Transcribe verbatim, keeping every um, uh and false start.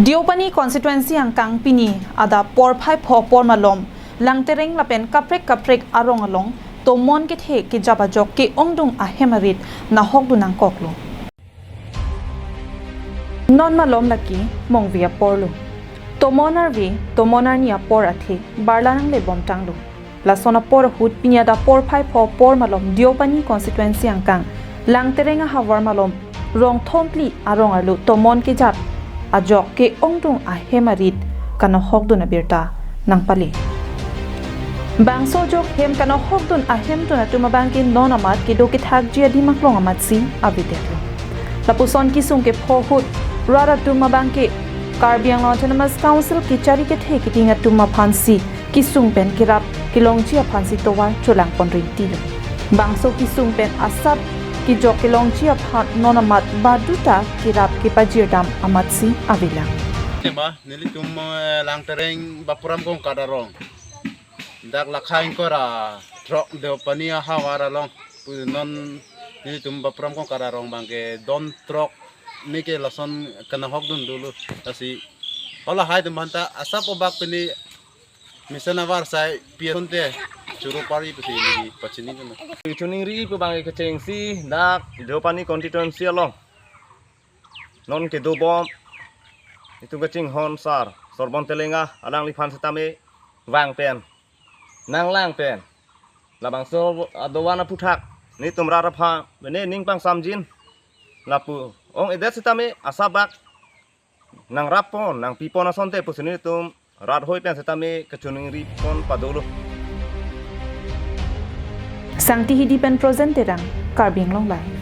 Deopani constituency angkang pini adap porphai pho apor malom Langtereng lapen kaprek kaprek arong along tomon kethe kejap ajok ke-ongdung ahem arit nahokdun nangkoklo. Non malom lake mongve aporlo. Tomon arve, tomon arni apor athe barla nangle bomtanglo. Lason apor ahut pini adap porphai pho apor malom Deopani constituency angkang Langtereng ahavar malom rong thomphli arong arlo tomon kejap ajok ke-ongdung ahem arit kanohokdun abirta nangpale. Bangso ajok hem kanohokdun ahemtun atum abangke non amat kedo kethakji adim aklong amatsi avedetlo. Lapuson kesung kepho ahut rat atum abangke Karbi Anglong Autonomous Council kechari kethe kiting atum aphansi kesung pen kerap kelongji aphansi tovar cholangpon ringtilo. Bangso kesung pen asap kejok kelongji aphan non amat baduta kerap kepajirdam amatsi avelang. Tema nelitum eh, Langtereng Bapuram Kongkat arong. Dak lakha ingkoi ra throk Deopani ahavar along. Pu non nelitum Bapuram Kongkat arong abangke don throk ni ke lason kanohokdun dolo. Lasi hala hai atum aphanta asap obak pini mesen avarsai pi asonte choro pari pusi neli pachinidun. Choningri pu abangke kechengsi dak Deopani constituency along non kedobom itum kachinghon sar Sorbon Telenga alangliphan setame vang pen nanglang pen labangso adovan aphuthak netum rat aphan bene ning pangsamjin lapu ong-edet setame asap bak nangrappon nangpipon asonte pusi netum rat hoi pen setame kachoningri pon padolo. Sangti Hidi pen Prozen Terang, Karbi Anglong Live.